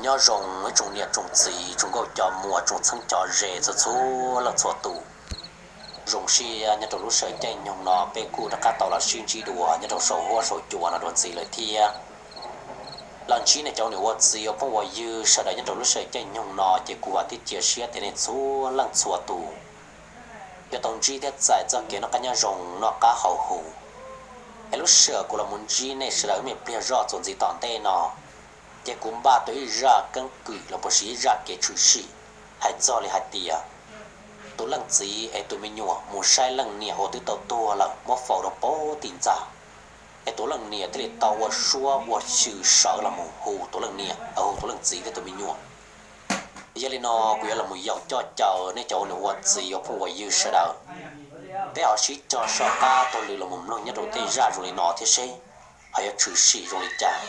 Nyob zoo ib tsoom niam tsoom txiv, tsoom nkauj cov muam, tsoom txheeb cov ze txhua txhua leej txhua tus. Zoo siab nyob rau lub sij hawm caij nyoog no peb kuj rov qab tau los sib ntsib dua nyob rau saum huab saum cua no dua ntxiv lawm thiab. Los ntsib nej cov niam ua txiv ua phooj ua ywg sawv daws nyob rau lub sij hawm caij nyoog no ces kuv vam thiab cia siab tias nej txhua leej txhua tus yuav tau ntsib thiab txais txoj kev noj qab nyob zoo noj qab haus huv. Es lub sij hawm kuv los mus ntsib nej sawv daws me pliag zoj txuas ntxiv tom ntej no, ces kuv npaj tau ib zaj keeb kwm los puas sis ib zaj kev tshwm sim hais txog li hais tias tus leej txiv es tus me nyuam mus saib leej niam uas twb tau tuag lawm muab faus rau pem tim ntxa, es tus leej niam thiaj li tau ua suab ua xyw sawv los mus hu tus leej niam, hu tus leej txiv thiab tus me nyuam. Yog li no kuv yuav los mus yaum coj caw nej cov ua niam ua txiv ua phooj ua ywg sawv daws, peb ho sib cog soj qab taug lw los mus mloog nyob rau tej zaj zoo li no thiab seb ho yuav tshwm sim zoo li cas.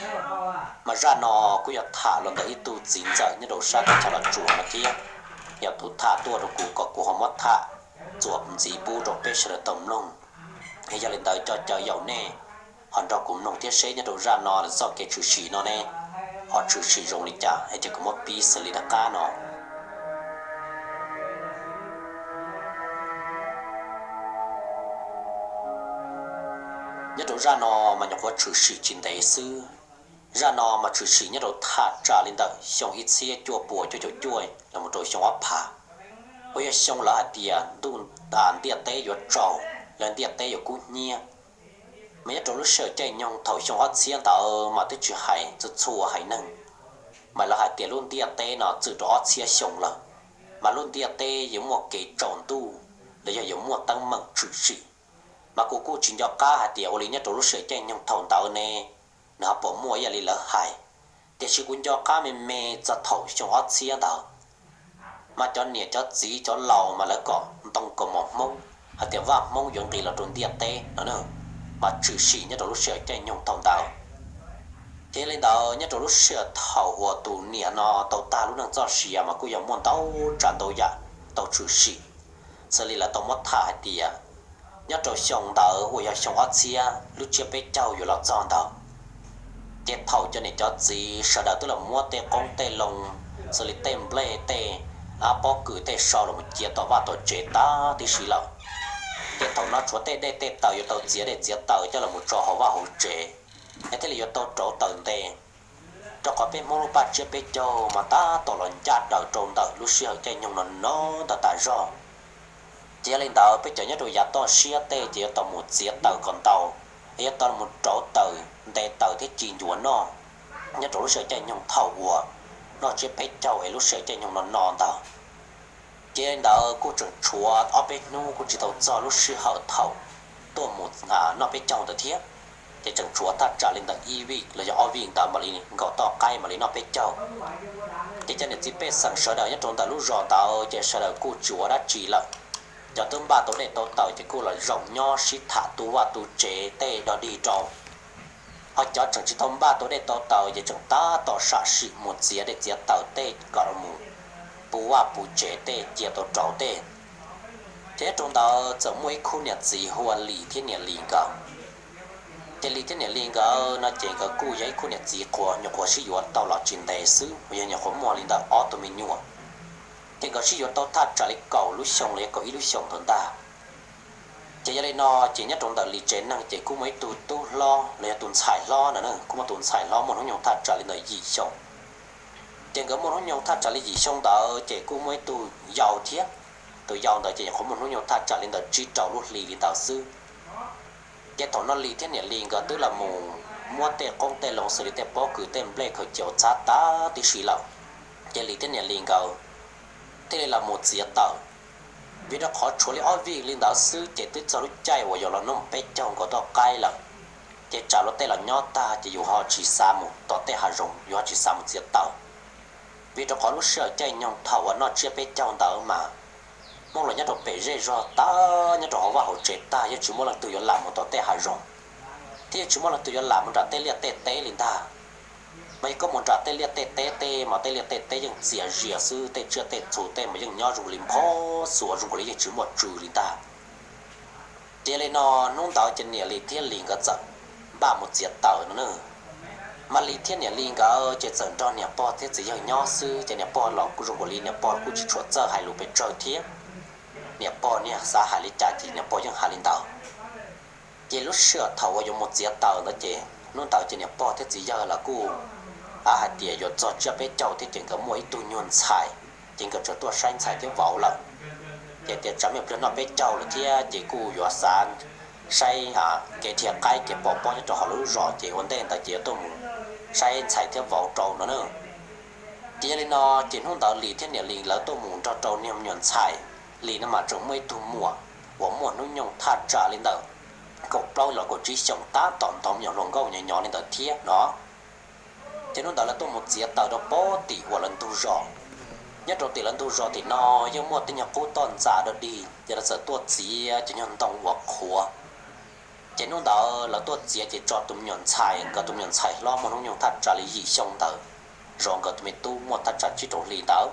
Mas zaj no kuj yog tham los ntawm ib tug txiv ntxawm nyob rau sab teb chaws Los Tsuas no thiab, yog tus tham tuaj rau kuv kom kuv ho muab tham txuas ntxiv pub rau peb sawv daws tau mloog. Es yog li ntawd coj caw yaum nej ho nrog kuv mloog thiab seb nyob rau zaj no txoj kev tshwm sim no ne ho tshwm sim zoo li cas es ces kuv muab pib xws li nram qab no. Nyob rau zaj no mas nyuam qhuav tshwm sim tsis ntev xwb. Zaj no mas tshwm sim nyob rau thaj tsam li ntawm xyoo ib txhiab cuaj puas cuaj caum cuaj los mus rau xyoo ob phav, uas yog xyoo lawv hais tias ntuj, ntiaj teb yuav tsaus, lawv ntiaj teb yuav kub hnyiab. Mas nyob rau lub sij hawm caij nyoog thaum xyoo ob txhiab ntawd mas twb tsis hais txhua txhua haiv neeg, mas lawv hais tias lub ntiaj teb no txwm rau ob txhiab xyoo lawm, mas lub ntiaj teb yuav muaj kev tsaus ntuj los yog yuav muaj teeb meem tshwm sim. Mas kuv kuj tsis nco qab hais tias ua li nyob rau lub sij hawm caij nyoog thaum ntawd ne nws ho puas muaj ib yam li lawv hais, tiam sis kuv nco qab me me txog thaum xyoo ob txhiab ntawd, mas cov niam cov txiv cov laus mas lawv kom ntoo kaus mom Hmoob hais tias Vaj Hmoob yuav nqis los rau ntiaj teb no, mas tshwm sim nyob rau lub sij hawm caij nyoog thaum ntawd. Ces yog li ntawd nyob rau lub sij hawm thaum uas tus niam no tau tag lub neej txoj sia mas kuj yog muaj ntau tsav ntau yam tau tshwm sim, xws li lawv tau muab tham hais tias nyob rau xyoo ntawd uas yog xyoo ob txhiab lub tsiab peb caug yuav los txog ntawd, ces thaum cov niam cov txiv sawv daws twb los muab tej qoob tej loo, xws li tej nplej tej pob kws tej so los cia tom vaj tom tsev tag tib si lawm. Ces thaum no tshuav tej dej tej taws yuav tau txiav dej txiav taws coj los mus tso hauv vaj hauv tsev, es thiaj li yuav tau rauv taws nte. Rau qhov peb Hmoob lub paj tsiab peb caug mas tab tom los ncaj daws rau ntawm lub sij hawm caij nyoog no no ntawd tas zog. Ces yog li ntawd peb cov nyob rau yav toj siab tej ces yuav tau mus txiav taws kom ntau, es yuav tau mus rauv taws nte taws thiab ci ncuav noj nyob rau lub sij hawm caij nyoog thaum uas noj tsiab peb caug es lub sij hawm caij nyoog no no ntawd. Ces li ntawd kuj tseem tshuav ob peb hnub kuj tsis tau txog lub sij hawm thaum tuaj mus noj peb caug ntawd thiab. Ces tseem tshuav thaj tsam li ntawm ib vij los yog ob vij ntawd mam li nkaum toj qaib mam li noj peb caug. Ces cov niam txiv pej xeem sawv daws nyob rau ntawm lub zos ntawd ces sawv daws kuj tsis ua dab tsi lawm. Cov twb npaj tau dej tau taws ces kuj los zaum nyob sib tham tu vaj tu tsev tej dog dig rau. Ho cov tseem tsis tau npaj tau dej tau taws ces tseem tab tom sam sim mus txiav dej txiav taws tej kom los mus puv vaj puv tsev tej cia tau rauv tej. Ces nyob rau ntawd txawm muaj ib khub niam txiv hu ua Lis thiab niam Lis nkawd. Ces Lis thiab niam Lis nkawd no ces nkawd kuj yog ib khub niam txiv qhuas nyuam qhuav sib yuav tau los tsis ntev xwb uas yog nyuam qhuav muaj li ntawm ob tug me nyuam. Ces nkawd sib yuav tau thaj tsam li kaum lub xyoo los yog kaum ib lub xyoos ntawd ntag. Ces yog li no ces nyob rau ntawm Lis tsev neeg ces kuj muaj ib tug tub hlob los yog tus ntxhais hlob no, kuj muaj tus ntxhais hlob muaj hnub nyoog thaj tsam li ntawm yim xyoo. Ces nkawd muaj hnub nyoog thaj tsam li yim xyoo ntawd ces kuj muaj ib tug yau thiab. Tus yau ntawd ces nyuam qhuav muaj hnub nyoog thaj tsam li ntawm tsib rau lub hli li ntawd xwb. Ces thaum no Lis thiab niam Lis nkawd twb los mus muab tej qoob tej loo xws li tej pob kws tej nplej khaws cia ua txhab tag tib si lawm. Ces Lis thiab niam Lis nkawd thiaj li los mus txiav taws, vim rau qhov tshuav li ob vij li ntawd xwb ces twb txog lub caij uas yuav los noj peb caug nkaus toj qaib lawm. Ces tsam luag tej los nyob tag ces yus ho tsis xav mus tom tej hav zoov, yus ho tsis xav mus txiav taws. Vim rau qhov lub sij hawm caij nyoog thaum uas noj tsiab peb caug ntawd mas Hmoob los nyob rau pem zej zog tag, nyob rau hauv vaj hauv tsev tag, yeej tsis muaj leej twg yuav lam mus tom tej hav zoov, thiab yeej tsis muaj leej twg yuav lam mus nram tej liaj tej teb li ntag. Mas yog koj mus nram tej liaj tej teb tej mas tej liaj tej teb yeej txias zias xwb, tej tsiaj tej txhu tej mas yeej nyob zoo li nphob xuas zoo nkaus li yeej tsis muaj tswv li ntag. Ces li no, hnub ntawd ces niam Lis thiab Lis nkawd txawm npaj mus txiav taws no na. Mas Lis thiab niam Lis nkawd ces txawm nrog niam pog thiab txiv yawg nyob xwb, ces niam pog los kuj zoo nkaus li niam pog kuj tsis tshua txawj hais lus pes tsawg thiab. Niam pog niaj xav hais li cas ces niam pog yeej hais li ntawd. Ces lub sij hawm thaum uas yuav mus txiav taws ntawd ces hnub ntawd ces niam pog thiab txiv yawg los kuj hais tias yuav txog tsiab peb caug thiab ces nkawd muaj ib tug nyuag ntxhais, ces nkawd tseem tuaj saib ntxhais thiab vauv lawm. Ces tias tsam me pliag noj peb caug lawm thiab ces kuj yuav xav saib kev dhia qaib kev pov pob nyob rau hauv lub zos, ces ua ntej ntawd ces yuav tuaj mus saib ntxhais thiab vauv rau no na. Ces yog li no, ces hnub ntawd Lis thiab niam Lis lawv tuaj mus nrog rau niag me nyuam ntxhais. Lis no mas tseem muaj ib tug muam uas muaj hnub nyoog thaj tsam li ntawm kaum plaub los kaum tsib xyoos, tab tom nrog me nyuam hluas nkauj nyob nyob li ntawd thiab no. Ces hnub ntawd lawv tuaj mus txiav taws rau pem tim uas lawv ntug zos. Nyob rau tim lawv ntug zos tim no yeej muaj tej nyuag qub toj ntxas dog dig, ces lawv txawm tuaj txiav cov nyuag ntoo uas qhuav. Ces hnub ntawd lawv tuaj txiav ces tso tus me nyuam ntxhais, nkawd tus me nyuam ntxhais hlob muaj hnub nyoog thaj tsam li yim xyoo ntawd, zov nkawd tus me tub muaj thaj tsam tsib rau hli ntawd.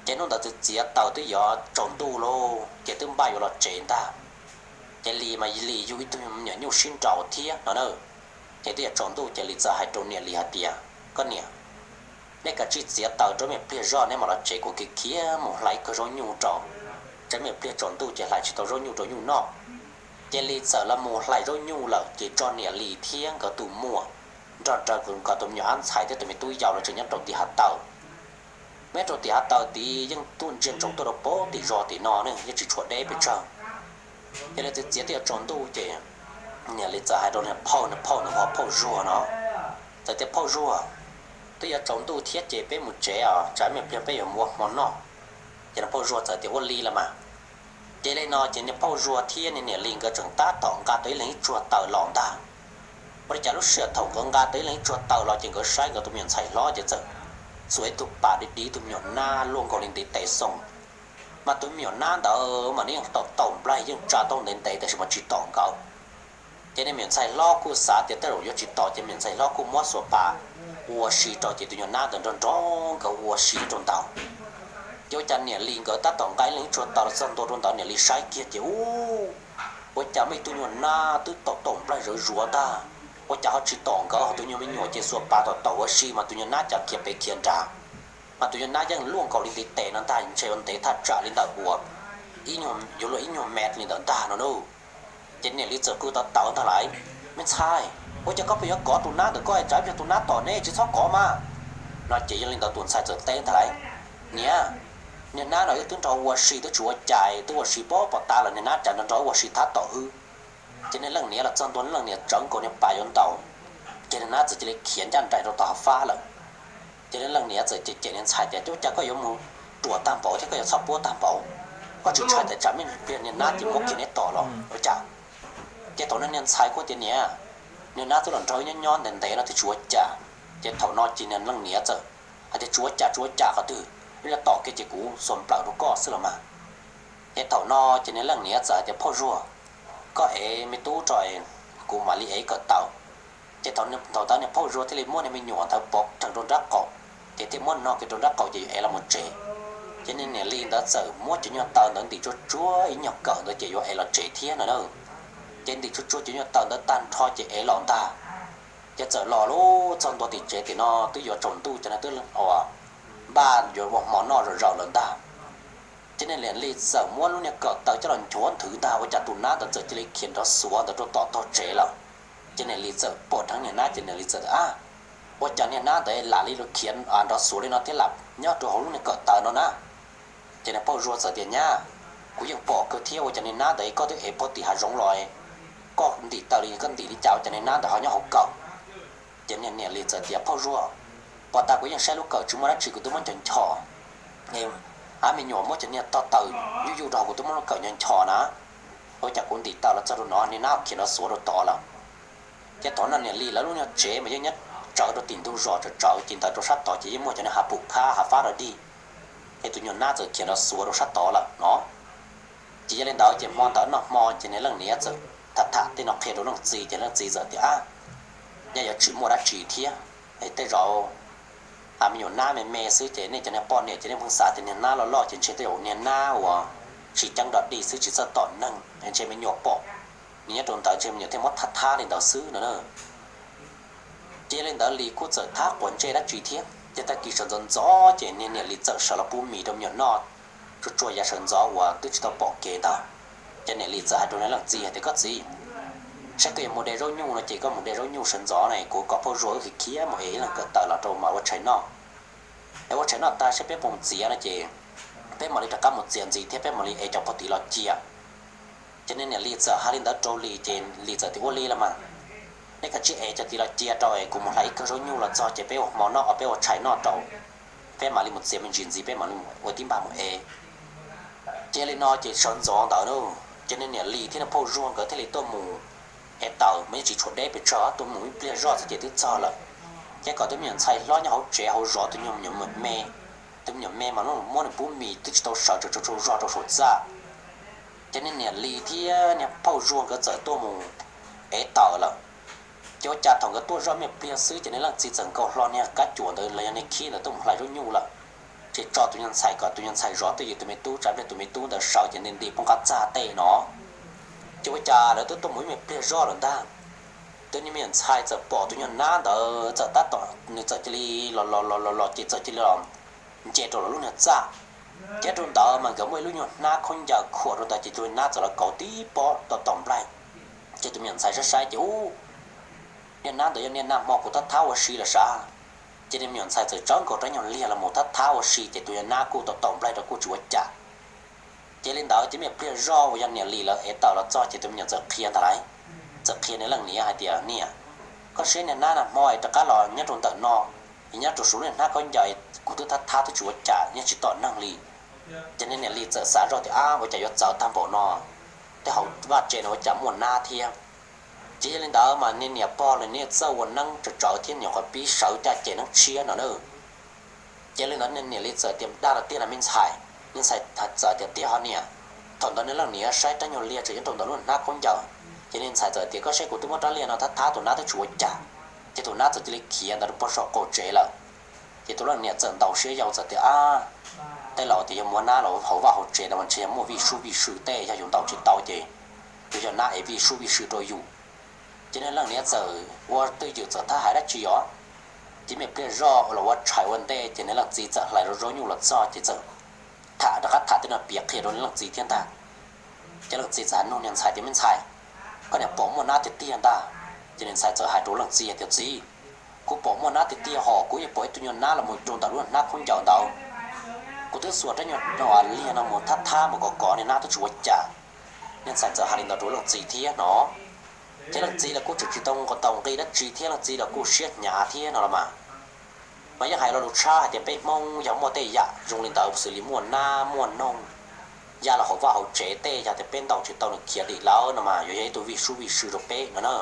Ces hnub ntawd txiav txiav taws twb yuav tsaus ntuj lauj, ces twb npaj yuav los tsev ntag. Ces Lis mas Lis yug ib tug me nyuam nyuj sib nraus thiab no na. Ces twb yuav tsaus ntuj ces Lis txawm hais rau niam Lis hais tias, Koj niam, neb kav tsij txiav taws rau me pliag zog neb mam los tsev, kuv khiav khiav mus hlais kawg zaub nyuj rau, tsam me pliag tsaus ntuj ces hlais tsis tau zaub nyuj rau nyuj noj. Ces Lis txawm los mus hlais zaub nyuj lawm ces tso niam Lis thiab nkawd tus muam nrog rau nkawd tus me nyuam ab ntxhais thiab tus me tub yau los tseem nyob rau tim hav taws. Nyob rau tim hav taws tid yeej tuaj ntsia ntsoov tuaj rau pem tim zos tim no ne, yeej tsis tshua deb pes tsawg. Ces Lis txiav txiav twb yuav tsaus ntuj ces niam Lis txawm hais rau niag phauj, niag phauj ntawd hu ua phauj Zuag no, txawm tias, Phauj Zuag, twb yuav tsaus ntuj thiab ces peb mus tsev os, tsam me pliag peb yuav mus ua hmo noj. Ces niag phauj Zuag txawm tias, Ua li los mas. Ces li no ces niag phauj Zuag thiab niag niam Lis nkawd tseem tab tom nqa tau ib leeg ib tsuag taws los ntag. Ua li cas lub sij hawm thaum nkawd nqa tau ib leeg ib tsuag taws los ces nkawd saib nkawd tus me nyuam ntxhais hlob ces txawm xuas ib tug pas di di tus me nyuam nab luaj nkaus li ntiv tes xoo. Mas tus me nyuam nab ntawd mas nws yeej tau taum nplaig, yeej tsa tau ntev ntev tab sis mas tsis tom nkawd. Ces niag me nyuam ntxhais hlob kuj xav tias tej zaum yuav tsis tom ces me nyuam ntxhais hlob kuj muab xuas pas ua si rau ces tus nyuam nab ntawd nrog nrog nkawd ua si rau ntawd. Ces ua cas niam Lis nkawd tab tom nqa ib leeg ib tsuag taws los txog ntua rau ntawd, niam Lis saib kiag ces ub, ua cas muaj ib tug nyuag nab twb taum taum nplaig zawv zuav ntag, ua cas ho tsis tom nkawd, ho tus nyuag me nyuam ces xuas pas tom tom ua si mas tus nyuag nab cas khiav pem khiav nrad. Mas tus nyuag nab yeej luaj nkaus li ntiv tes no ntag, ntshe yuav ntev thaj tsam li ntawm uas yuav luag ib nyuag mev li ntawd ntag no na. Ces niam Lis txawm qw tawv tawv ntag lauj, Me ntxhais, ua cas koj pheej yuav kov tus nab ntawm koj, tsam ib pliag tus nab tom neb, tsis txhob kov mas. No ces yog li ntawd tus ntxhais txawm teb ntag lauj, Niam, niag nab no wb twb nrog ua si twb tsis ua cas, twb ua si pem pov tab lawm, niag nab cas nrog nrog wb ua si thab tom wb. Ces niag leej niam los txog ntua, leej niam tsawv nkaus niag pas yuav ntaus, ces niag nab txawm cia li khiav ncaj nraim rau tom hav fab lawm. Ces niag leej niam txawm cem cem niag ntxhais tias, Ua cas koj yuav mus ruam tag npaum thiab koj yuav txhoj puab tag npaum? Koj tsis ntshai tias tsam me pliag niag nab ces muab kiag neb tom los ua cas? Ces thaum no niag ntxhais kuj tias, Niam, niag nab twb los nrog wb nyob nyob ntev ntev no twb tsis ua cas. Ces thaum no ces niag leej niam txawm hais tias, Tsis ua cas, tsis ua cas, qhov twg wb los tom kiag ces kuv xuas nplawm rau koj xwb los mas. Ces thaum no ces niag leej niam txawm hais tias, Phauj Zuag, koj ev me tub rau, kuv mam li ev kawm taws. Ces thaum thaum ntawd niag phauj Zuag thiaj li muab niag me nyuam ntawd pov rhees rau nrab qaum, ces thiaj muab no kiag rau nrab qaum ces yuav ev los mus tsev. Ces niag niam Lis ntawd txawm muab cov nyuag taws ntawd ntim tsuag tsuag ib nyuag kawm ntawd ces yuav ev los tsev thiab no na. Ces ntim tsuag tsuag cov nyuag taws ntawd tag nrho ces ev los ntag. Ces txawm los lub txog ntua tim tsev tim no twb yuav tsaus ntuj ces no twb ua npaj yuav ua hmo noj zom zaws lawm ntag. Ces niag niam Lis txawm muab lub niag kawm taws coj los nchuav nthwv ntag, ua cas tus nab ntawd txawm cia li khiav nrov xuav ntawd rau tom tog tsev lawm. Ces niam Lis txawm pom dheev niag nab ces niam Lis txawm tias, Ab, ua cas niag nab ntawd lam li lus khiav nrov xuav li no thiab lam nyob rau hauv lub niag kawm taws no na? Ces niag phauj Zuag txawm tias, Nyab, kuv yeej pom kawg thiab, ua cas niag nab ntawd koj twb ev puag tim hav zoov los, koj ntim taws li koj ntim li cas ua cas niag nab ntawd ho nyob hauv kawm? Ces niag niam Lis txawm tias, Phauj Zuag, pov tas kuv yeej saib lub kawm tsis muaj dab tsi, kuv twb muab nchos nchos, ab, me nyuam muab cov niag tog taws yuj yuj rau hauv kuv twb muab lub kawm nchos nchos na, ua cas kuv ntim taws los txog rau no niag nab ho khiav nrov xuav rau tod lawm. Ces thaum no niam Lis lawv lub nyuag tsev mas yeej nyob tsawv rau tim ntug zos tsawv tsawv ces ntawd rau sab tod ces yeej muaj cov niag hav pum khab hav fab rau dig. Ces tus nyuag nab txawm khiav nrov xuav rau sab tod lawm no. Ces yog li ntawd ces hmo ntawd noj hmo ces niag leej niam txawm tham tham tej no qhia rau leej txiv ces leej txiv txawm tias, Ab, nyaj yuav tsis muaj dab tsi thiab, tej zaum me nyuam nab me me xwb ces nej cov niag poj niam ces nej pheej xav tias niag nab loj loj ces ntshe tej zaum niag nab uas tsis ceeb dog dig xwb tsis txawj tom neeg, ntshe me nyuam pom nws nyob rau ntawd ntshe me nyuam thiaj muab thab thab li ntawd xwb no na. Ces li ntawd Lis kuj txawm thab quav ntsej dab tsi thiab, ces tag kis sawv ntxov ntxov ces niag niam Lis txawm sawv los pub mis rau me nyuam noj, tsuas tsuas yav sawv ntxov uas twb tsis tau pom kev ntawd. Ces niam Lis txawm hais rau niag leej txiv hais tias, koj txiv, saib koj yuav mus de zaub nyuj no ces koj mus de zaub nyuj sawv ntxov ne, kuv kom phauj Zuag wb khiav khiav mus ev ib leeg kawm tawm los rau mam ua tshais noj. Es ua tshais noj tag saib peb puas mus txiav no ces peb mam li rov qab mus txiav ntxiv thiab peb mam li ev cov pob tiv los cia. Ces niag niam Lis txawm hais li ntawd rau Lis ces Lis txawm tias, ua li los mas, nej kav tsij ev cov tiv los cia rau es kuv mus hlais ib kawm zaub nyuj los txog ces peb ua hmo noj, peb ua tshais noj rau, peb mam li mus txiav me ntsis ntxiv peb mam li ua tib npag mus ev. Ces li no ces sawv ntxov ntawd na, ces niag niam Lis thiab niag phauj Zuag nkawd thiaj li tuaj mus ev taws mas yeej tsis tshuav deb pes tsawg, tuaj mus ib pliag zoj xwb ces twb txog lawm. Ces kom tus me nyuam ntxhais hlob nyob hauv tsev hauv zov tus nyuag me nyuam me, tus me nyuam me mas muab nws pub mis twb tsis tau sawv tseem tsaug tsaug zog rau saum txaj. Ces niag niam Lis thiab niag phauj Zuag nkawd txawm tuaj mus ev taws lawm. Ces ua cas thaum nkawd tuaj zoj me pliag xwb ces niag leej txiv txawm nkaus hlo niag kab cuam ntawd los yog niag khib ntawd tuaj mus hlais zaub nyuj lawm. Ces tso tus nyuag ntxhais kom tus nyuag ntxhais zov twj ywm tus me tub, tsam pliag tus me tub ntawd sawv ces nti nti poob qab txaj tej no. Ces ua cas lawv twb tuaj mus ib me pliag zoj lawm ntag, tus niag me nyuam ntxhais txawm pom tus nyuag nab ntawd txawm tab tom nws txawm cia li los los los los los ces txawm cia li los nce rau lawv lub niag txaj. Ces rau ntawd mas nkawd muaj ib lub nyuag hnab khaub ncaws khuam rau ntawd ces tus nab txawm los kauv tib pob tom tom nplaig. Ces tus me nyuam ntxhais saib saib ces ub, niag nab ntawd yog niag nab hmo kuv thab thab ua si lawm sav. Ces niag me nyuam ntxhais txawm tsawv nkaus rab nyuag liag los mus thab thab ua si ces tus niag nab kuj tom tom nplaig rau kuj tsis ua cas. Ces li ntawd ces me pliag zoj uas yog niam Lis lawv ev taws los txog ces tus me nyuam txawm qhia ntag lauj, txawm qhia niag leej niam hais tias, niam, koj saib niag nab nag hmo es rov qab los nyob rau ntawm no, es nyob rau saum lub niag hnab khaub ncaws kuv twb thab thab twb tsis ua cas, yeej tsis tom neeg li. Ces niag niam Lis txawm xav zoj tias, ab, ua cas yuav txawv tag npaum no, tej hauv vaj tsev no ua cas muaj nab thiab. Ces yog li ntawd mas niag niam pog lawv niaj txawj ua neeb tsawv tsawv thiab nyuam qhuav pib sawv caj ces neeb tshiab no na. Ces li ntawd niag niam Lis txawm tias, dag los tiag no me ntxhais? Niag ntxhais txawm tias, tiag ho niam. Thaum ntawd niag leej niam saib rab nyuag liag tseem nyob rau ntawm lub hnab khaub ncaws. Ces niag ntxhais txawm tias, koj saib kuv twb muab rab liag no thab thab tus nab twb tsis ua cas. Ces tus nab txawm cia li khiav ntawd rau pog saum qaum tsev lawm. Ces tus leej niam txawm ntaus siab yau txawm tias, ab, tej laus tias yog muab nab los hauv vaj hauv tsev no mas ntshe yog muaj vij sub vij sw tej, yog yus ntaus tsis tau ces yus yog nab es vij sub vij sw rau yus. Ces niag leej niam txawm ua twj ywm txawm thab hais dab tsi os. Ces me pliag zoj los ua tshais ua ntej ces niag leej txiv txawm hlais rau zaub nyuj los txog ces txawm tham rov qab tham tej no piav qhia rau niag leej txiv thiab ntag. Ces leej txiv txawm hais nug niag ntxhais tias, me ntxhais, koj niam pom muaj nab tiag tiag ntag? Ces niag ntxhais txawm hais rau leej txiv tias, txiv, kuv pom muaj nab tiag tiag hos kuv yeej pom ib tug nyuag nab los mus rau ntawm lub hnab khaub ncaws ntawd. Kuv twb xuas rab nyuag liag no mus thab thab mus kov kov niag nab twb tsis ua cas. Niag ntxhais txawm hais li ntawd rau leej txiv thiab no. Ces leej txiv los kuj tseem tsis tau ntaus nqi dab tsi thiab leej txiv los kuj siab hnyav thiab no los mas. Mas yeej hais lo lus tshab hais tias peb Hmoob yog muaj tej yam zoo li ntawd xws li muaj nab muaj noog ya los hauv vaj hauv tsev tej, yog tias peb ntaus tsis tau nws khiav dim lawm no mas yuav yog ib tug vij sub vij sw rau peb no na.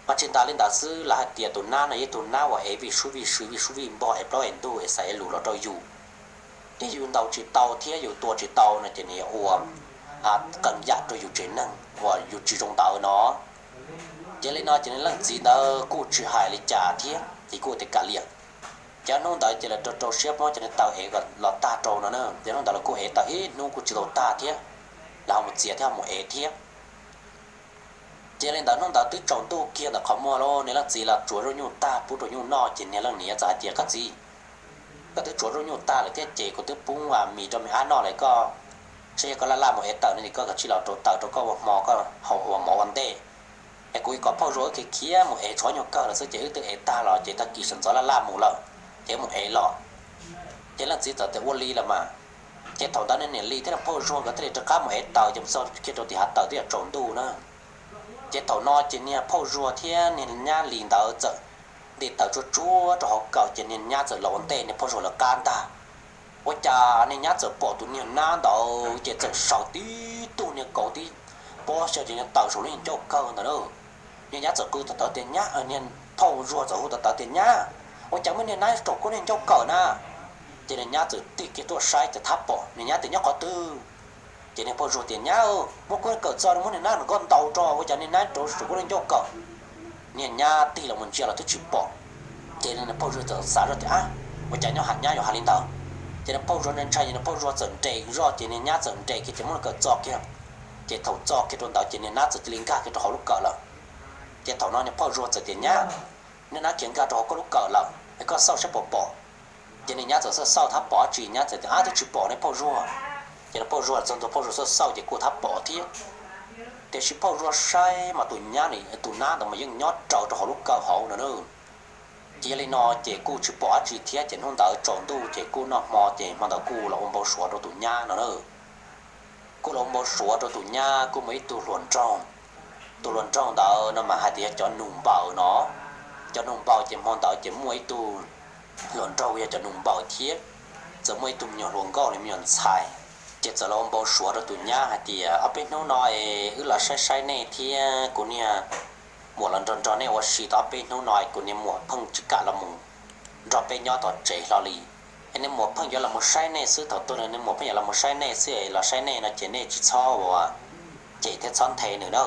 Mas tsis tas li ntawd xwb, lawv hais tias tus nab no yog ib tug nab uas ev vij sub vij sw, vij sub vij npog, ev plaub ev ntug, ev xaiv ev lus los rau yus. Ces yus ntaus tsis tau thiab yus tua tsis tau no ces nws yuav ua qee yam rau yus tsev neeg uas yus tsis zoo ntawd no. Ces li no ces niag leej txiv ntawd kuj tsis hais li cas thiab ces kuj tias kam liam. Ces hnub ntawd ces lawv rau rau siab Hmoob ces nws taw ev los tag rau no na. Ces hnub ntawd lawv kuj ev tau ib hnub kuj tsis tau tag thiab, lawv ho mus txiav thiab ho mus ev thiab. Ces li ntawd hnub ntawd twb tsaus ntuj kiag ntawm qhov muag lawm, niag leej txiv los tsuav zaub nyuj tag pub rau nyuj noj ces niag leej niam txawm hais tias, koj txiv, koj twb tsuav zaub nyuj tag lawm thiab ces kuv twb pub mis rau me ab noj lawm, koj saib yog koj laj laj mus ev taws no ces koj kav tsij los rau taws rau koj ua hmo, koj ua mov ua ntej. Es kuv yuav kom phauj Zuag wb khiav khiav mus ev tshuav nyuag kawg lawm xwb ces wb twb ev tag los ces tag kis sawv ntxov laj laj mus lawm, ces wb mus ev los. Ces leej txiv txawm tias ua li los mas. Ces thaum ntawd niag niam Lis thiab niag phauj Zuag nkawd thiaj li rov qab mus ev taws ces mus txog kiag rau tim hav taws twb yuav tsaus ntuj na. Ces thaum no ces niag phauj Zuag thiab niag nyab Lis ntawd txawm nti taws tsuag tsuag rau hauv kawm ces niag nyab txawm los ua ntej niag phauj Zuag lawv qab ntag. Ua cas niag nyab txawm pom tus niag nab ntawd ces txawm sawv tib tug niag kauv tib pob xyaw ces niag taws saum lub niag ncauj kawg ntawd na. Niag nyab txawm qw tawv tawv tias, nyab, niag phauj Zuag txawm hu tawv tawv tias, nyab, ua cas muaj niag nab saum koj niag ncauj kawm na? Ces niag nyab txawm tig kiag tuaj saib ces thab pom niag nyab tias, nyob qhov twg? Ces niag phauj Zuag tias, nyab, muab koj kawm txog muab niag nab nws koj ntaus rau ua cas niag nab rau saum koj niag ncauj kawm. Niag nyab tig los mus ntsia los twb tsis pom. Ces niag phauj Zuag txawm xav zoj tias, ab, ua cas nyob hais nyab yuav hais li ntawd. Ces niag phauj Zuag ntshai ntshai ces niag phauj Zuag txawm nres zoj ces niag nyab txawm nres kiag ces muab nws kawm txo kiag. Ces thaum txo kiag rau ntawd ces niag nab txawm cia li nkag kiag rau hauv lub kawm lawm. Ces thaum no niag phauj Zuag txawm tias, nyab, Neb nab khiav nkag rau hauv koj lub kawm lawm es koj xauj saib puas pom. Ces niag nyab txawm xauj xauj thab pom dab tsi, nyab txawm tias, Ab, twb tsis pom ne phauj Zuag. Ces phauj Zuag txog ntua, phauj Zuag xauj xauj ces kuj thab pom thiab. Tiam sis phauj Zuag saib mas tus nyab, tus nab ntawd mas yeej nyob raws rau hauv lub kawm hauv no na. Ces yog li no ces kuj tsis pom dab tsi thiab. Ces hnub ntawd tsaus ntuj ces kuj noj hmo, ces hmo ntawd kuj los ua npau suav rau tus nyab no na. Kuj los ua npau suav rau tus nyab, kuj muaj ib tug hluas nraug. Tus hluas nraug ntawd no mas hais tias yog cov nus npaws no. Cov nus npaws ces hmo ntawd ces muaj ib tug hluas nraug yog cov nus npaws thiab, txawm muaj ib tug me nyuam hluas nkauj li me nyuam ntxhais. Ces txawm los ua npau suav rau tus nyab hais tias, Ob peb hnub no es wb los saib saib nej thiab, kuv niag muam los nrog nrog nej ua si tau ob peb hnub no es kuv niag muam pheej tsis kam los mus nrog peb nyob tom tsev hlo li. Es niag muam pheej yuav los mus saib nej xwb, thaum tuaj niag muam pheej yuav los mus saib nej xwb, los saib nej no ces nej tsis txhob ua cem thiab txhob nthe nws na.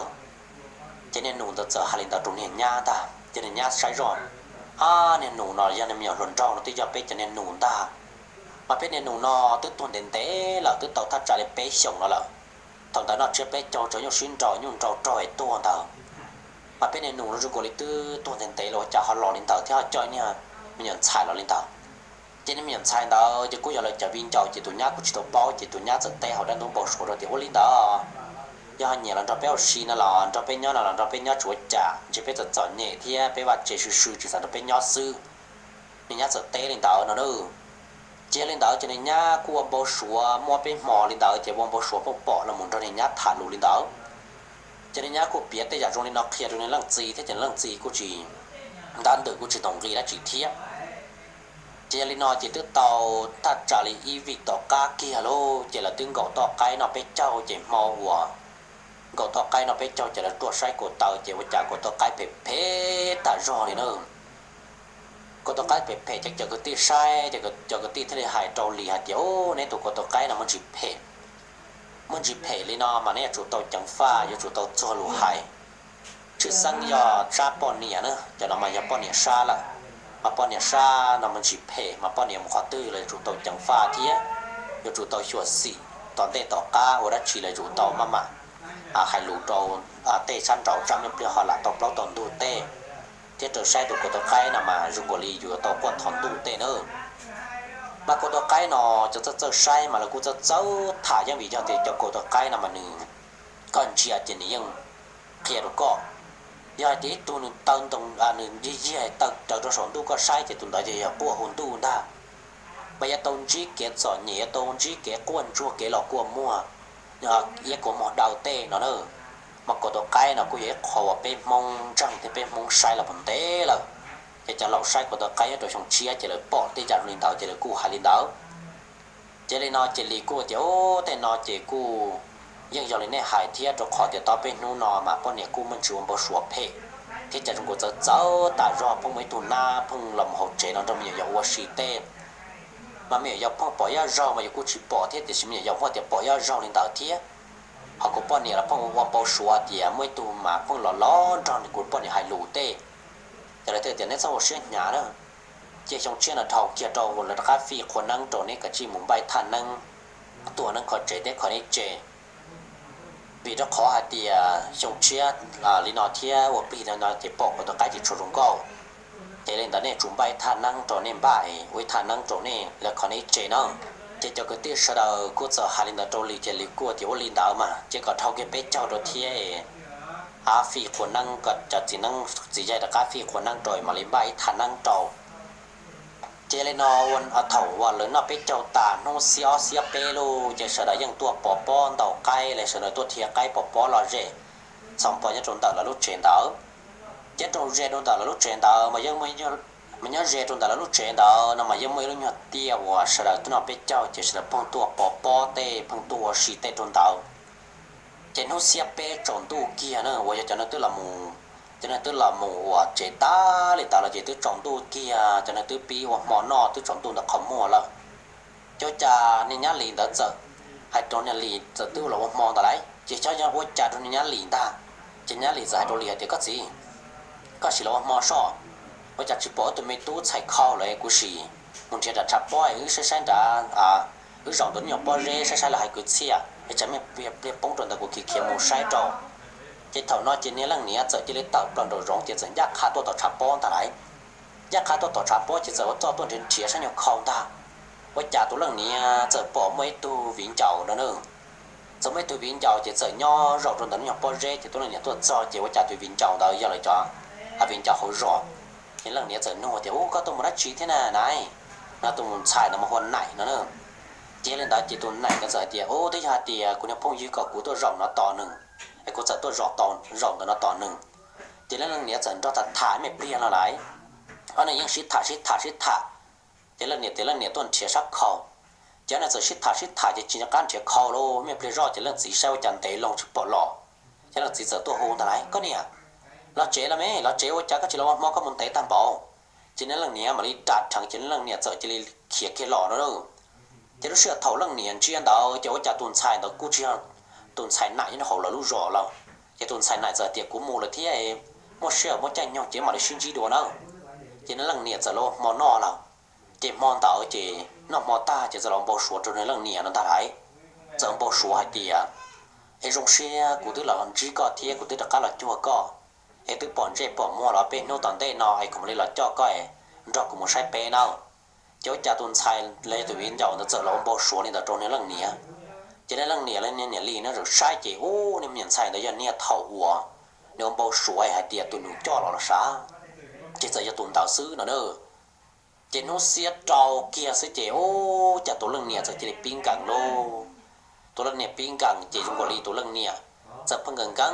Ces niag nus ntawd txawm hais li ntawd rau niag nyab ntag, ces niag nyab saib zoj, Ab, niag nus no yog niag me nyuam hluas nraug no twb yog peb cov niag nus ntag. Mas peb niag nus no twb tuag ntev ntev lawm, twb tau thaj tsam li peb xyoos no lawm. Thaum ntawd noj tsiab peb caug, tsav nyuj sib nraus, nyuj nraus raug es tuag ntawd. Mas peb niag nus no zoo nkaus li twb tuag ntev ntev los ua cas ho los li ntawd thiab ho coj niag me nyuam ntxhais los li ntawd. Ces niag me nyuam ntxhais ntawd ces kuj yog lawv cov viv ncaus, ces tus nyab kuj tsis tau paub, ces tus nyab txawm teb hauv dab ntub npau suav rau tias, Ua li ntawd, yog ho nyiam los nrog peb ua si no los nrog peb nyob no los nrog peb nyob tsis ua cas, ntshe peb txom txom nyem thiab peb vaj tse swb swb tsis xav nrog peb nyob xwb. Niag nyab txawm teb li ntawd no na. Ces yog li ntawd ces niag nyab kuj ua npau suav muaj peb hmo li ntawd, ces ua npau suav pheej pom los mus nrog niag nyab tham lus li ntawd. Ces niag nyab kuj piav tej yam zoo li no qhia rau niag leej txiv thiab, ces leej txiv kuj tsis, ntab ntawm kuj tsis tau nqi dab tsi thiab. Ces yog li no ces twb tau thaj tsam li ib vij tom qab kiag lauj, ces lawv twb nkaum toj qaib noj peb caug, ces hmo uas nkaum toj qaib noj peb caug ces lawv tuaj saib kaus taw, ces ua cas kaus toj qaib phem phem tas zog li na. Kaus toj qaib phem phem ces cov kwv tij saib, cov kwv tij thiaj li hais rau Lis hais tias, Ub, neb tus kaus toj qaib no muaj ntsis phem, muaj ntsis phem li no mas neb yuav tsum tau ceev faj, yuav tsum tau txuag lus hais. Tshwj xeeb yog sab poj niam na, cov no mas yog poj niam sab lawm. Mas poj niam sab no muaj ntsis phem, mas poj niam mus qhov twg los yuav tsum tau ceev faj thiab yuav tsum tau xyuam xim tom ntej tom qab, ua dab tsi los yuav tsum tau maj mam hais lus rau tej sab nraud tsam ib pliag ho lam tau plaub tau ntug tej, thiab rau saib tus kaus toj qaib no mas zoo nkaus li yuav tau quaj thov ntuj tej na. Mas kaus toj qaib no cov txawj txawj saib mas lawv kuj txawj txawj tham, yeej vim yog tias cov kaus toj qaib no mas nws, koj ntsia ces nws yeej qhia rau koj. Yog hais tias ib tug nws taw ntoo, nws yig yig taw raws rau saum ntuj koj saib ces tus ntawd ces yog quaj hu ntuj ntag. Mas yuav tau ntsib kev txom nyem, yuav tau ntsib kev quaj ntsuag, kev los kua muag, iab kua muag daw tej no na. Mas kaus toj qaib no kuj yog ib qho uas peb Hmoob ntseeg thiab peb Hmoob saib los ntev lawm. Ces cov laus saib kaus toj qaib nyob rau xyoo tshiab ces lawv pom tej yam zoo li ntawd ces lawv kuj hais li ntawd. Ces li no ces Lis kuj tias, Ub, tej no ces kuj yeej yog li nej hais thiab, rau qhov tias tau peb hnub no mas poj niam kuj muaj ntsis ua npau suav phem, thiab cas zoo nkaus txawv txawv tas zog, pheej muaj ib tug nab pheej los mus hauv tsev no nrog me nyuam yaus ua si tej. Mas me nyuam yaus pheej pom ib zaug mas yus kuj tsis pom thiab, tiam sis me nyuam yaus muaj tias pom ib zaug li ntawd thiab. Ho kuv poj niam los pheej ua npau suav tias muaj ib tug mas pheej los los nrog kuv poj niam hais lus tej. Ces lawv thiaj tias, Neb txhob ua siab hnyav na, cia xyoo tshiab no dhau kiag rau lawv rov qab fij qhua neeb rau neb, kav tsij mus npaj thaj neeb, tuaj neeb kho tsev thiab kho neb tsev. Vim rau qhov hais tias xyoo tshiab li no thiab ua plig no ces pom kaus toj qaib tsis tshua zoo nkauj. Ces li ntawd nej tsum npaj ib thaj neeb rau nej npaj, ua ib thaj neeb rau nej, lawv kho neb tsev na. Ces cov kwv tij sawv daws kuj txawm hais li ntawd rau Lis, ces Lis kuj tias, Ua li ntawd mas ces kom dhau kiag peb caug rau thiab, fij qhua neeb, kom cov txiv neeb txiv yaig rov qab fij qhua neeb rau mam li npaj ib thaj neeb rau. Ces li no, thaum uas lawv noj peb caug tas hnub xiab ob xiab peb lauj, ces sawv daws yeej tuaj pov pob ntaus qaib los, sawv daws tuaj dhia qaib pov pob lom zem txhoov pov nyob rau ntawm lawv lub tsev ntawd. Ces rau ze rau ntawm lawv lub tsev ntawd mas yeej, mas nyob ze rau ntawm lawv lub tsev ntawd no mas yeej muaj ib lub nyuag tiaj uas sawv daws twb noj peb caug ces sawv daws pheej tuaj pov pob tej, pheej tuaj ua si tej rau ntawd. Ces hnub xiab peb tsaus ntuj kiag na, uas yog cov neeg twb los mus, cov neeg twb los mus ua tsev tas li ntawd los ces twb tsaus ntuj kiag, cov neeg twb pib ua hmo noj twb tsaus ntuj ntawm qhov muag lawm. Ces ua cas niag nyab Lis ntawd txawm hais rau niag Lis, txawm twb los ua hmo ntawd lauj, ces xyov yog ua cas rau niag nyab Lis ntag. Ces nyab Lis txawm hais rau Lis hais tias, Koj txiv, koj sim los ua hmo soj, ua cas tsis pom wb tus me tub txhais khau lawm, kuv sim mus nrhiav nram tshav pob es wb saib saib nrad, wb zaum ntawm lub nyuag pob zeb saib saib lawv hais kwv txhiaj es tsam ib pliag poob rau ntawd kuv khiav khiav mus saib rau. Ces thaum no ces niag leej niam txawm cia li tawm plaws nraum zoov ces txawm ncaj qha tuaj tom tshav pob ntag lauj. ncaj qha tuaj tom tshav pob ces txawm ua txuj tuaj nrhiav nrhiav sab nyuag khau ntag. Ua cas tus leej niam txawm pom muaj ib tug viv ncaus no na, txawm muaj ib tug viv ncaus ces txawm nyob zaum rau ntawm lub nyuag pob zeb ces tus leej niam tuaj txog ces ua cas tus viv ncaus ntawd yog lawv cov viv ncaus hauv zos. Ces leej niam txawm nug tias, Ub, koj tuaj mus dab tsi thiab na nai? No tus ntxhais ntawd mas hu ua Naim no na. Ces li ntawd ces tus Naim ntawd txawm hais tias, Ub, twb yog hais tias kuv niag phooj ywg kom kuv tuaj zaum no tos nws, es kuv txawm tuaj zaum ntawm no tos nws. Ces leej niam txawm nrog tham tham me pliag no lawm, ob niag yeej sib tham sib tham sib tham. Ces leej niam tias leej niam tuaj nrhiav sab khau, ces ob niag txawm sib tham sib tham ces tsis nco qab nrhiav khau lauj. Me pliag zoj ces leej txiv saib ua cas ntev loo tsis pom los, ces leej txiv txawm tuaj hu ntag lais, Koj niam, los tsev los me, los tsev, ua cas koj tsis los ua hmo, koj mus ntev tag npaum? Ces niag leej niam mam li ras rheev ces leej niam txawm cia li khiav kiag los no. Ces lub sij hawm thaum leej niam ntsia ntawd ces ua cas tus ntxhais ntawd kuj tsis yog tus ntxhais Naim nyob hauv lawv lub zos lawm. Ces tus ntxhais Naim txawm tias, Kuv mus lawm thiab, muaj sij hawm muaj caij nyoog ces mam li sib ntsib dua na. Ces niag leej niam txawm los ua hmo noj lawm. Ces hmo ntawd ces noj hmo tag ces txawm los npau suav rau niag leej niam no ntag lais. Txawm npau suav hais tias, Es zoo siab kuv twb los ntsib koj thiab kuv twb rov qab los cuag koj, es twb pom ntsej pom muag los peb hnub tom ntej no es kuv mam li los coj koj es nrog kuv mus saib peb nawb. Ces ua cas tus ntxhais los yog tus viv ncaus ntawd txawm los ua npau suav li ntawd rau niag leej niam. Ces niag leej niam los niag niam Lis no txawm saib ces ub, niag me nyuam ntxhais ntawd yog niag thaum uas nws ua npau suav hais tias tus nus coj los los sav, ces txawm yog tus ntawd xwb no na. Ces hnub xiab rau kiag xwb ces ub, cas tus leej niam txawm cia li pib nkees lauj. Tus leej niam pib nkees ces zoo nkaus li tus leej niam txawm pheej nkees nkees